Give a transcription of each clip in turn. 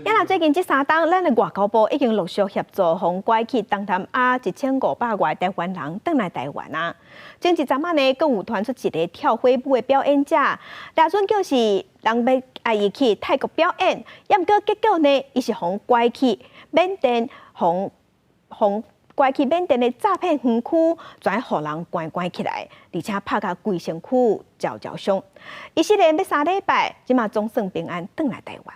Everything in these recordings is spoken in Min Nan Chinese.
啊，最近這三冬，咱的外交部已經陸續協助予拐去東南亞1500外台灣人轉來台灣啊。前一陣仔呢，閣有傳出一个跳火舞的表演者，掠準就是人欲帶伊去泰國表演，也毋過結果呢，伊是予拐去緬甸，予拐去緬甸的詐騙園區，全予人關關起來，而且拍甲規身軀焦焦傷。伊失聯欲3禮拜，這馬總算平安轉來台灣。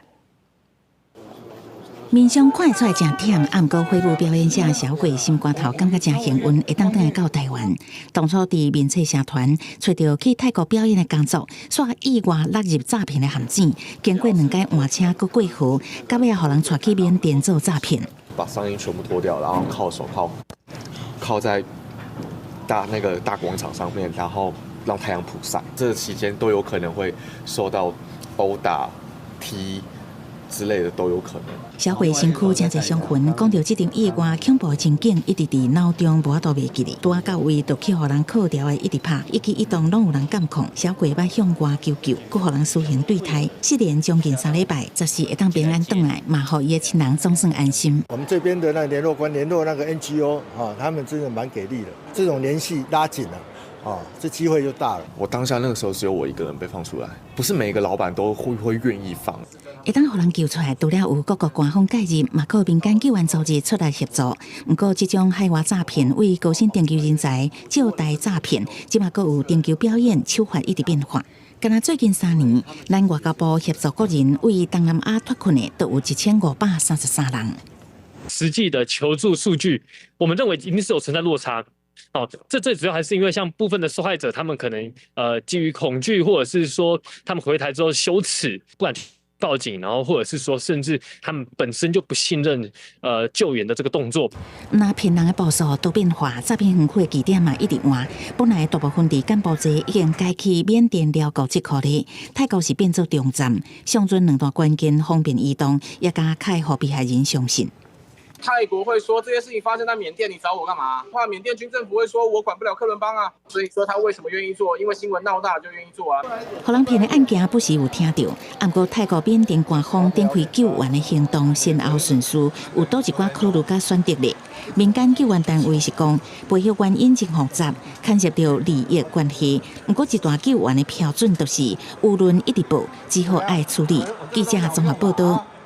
面相看會出來誠忝，啊，毋過火舞表演者小鬼心肝頭感覺誠幸運，會當轉來到台灣。當初佇面冊社團揣著去泰國表演的工作，煞意外落入詐騙的陷阱，經過兩擺換車閣過河，到尾仔予人帶去緬甸做詐騙。把上衣全部脫掉，然後銬手銬，銬在大那個大廣場上面，然後讓太陽曝曬。這個期間都有可能會受到毆打、踢之類的都有可能。小慧身軀誠濟傷痕，講著這場意外恐怖的情景，一直佇腦中無法度袂記得。拄仔到位就去予人銬牢的，一直拍，一舉一動攏有人監控。小慧捌向外求救，閣予人私刑對待，失聯將近3禮拜，十四會當平安轉來，嘛予伊的親人總算安心。我們這邊的那聯絡官聯絡那個 NGO 啊，他們真的蠻給力的，這種聯繫拉緊了。哦，這機會就大了。我當下那個時候只有我一個人被放出來，不是每一個老闆都會願意放。會當予人救出來，除了有各國官方介入，嘛閣有民間救援組織出來協助。毋過，這種海外詐騙為高薪尋求人才、借貸詐騙，這馬閣有尋求表演手法一直變化。干焦最近3年，咱外交部協助國人為東南亞脫困的，都有1533人。實際的求助數據，我們認為一定是有存在落差。哦，這最主要還是因為像部分的受害者，他們可能基於恐懼，或者是說他們回台之後羞恥，不敢報警，然後或者是說甚至他們本身就不信任救援的這個動作。那騙人的步數都變化，詐騙園區的地點嘛一直換。本來大部分佇柬埔寨已經改去緬甸寮國這塊咧，泰國是變做中站，上陣兩大關鍵方便移動，也較會予被害人相信。泰國會說這些事情發生在緬甸，你找我幹嘛？話緬甸軍政府會說，我管不了克倫邦啊。所以說他為什麼願意做？因為新聞鬧大就願意做啊。予人騙的案件不時有聽著，毋過泰國緬甸官方展開救援的行動，先後順序有佗一寡考慮佮選擇咧。民間救援單位是講，背後原因真複雜，牽涉著利益關係。毋過一段救援的標準就是，輿論一直報，只好愛處理。記者綜合報道。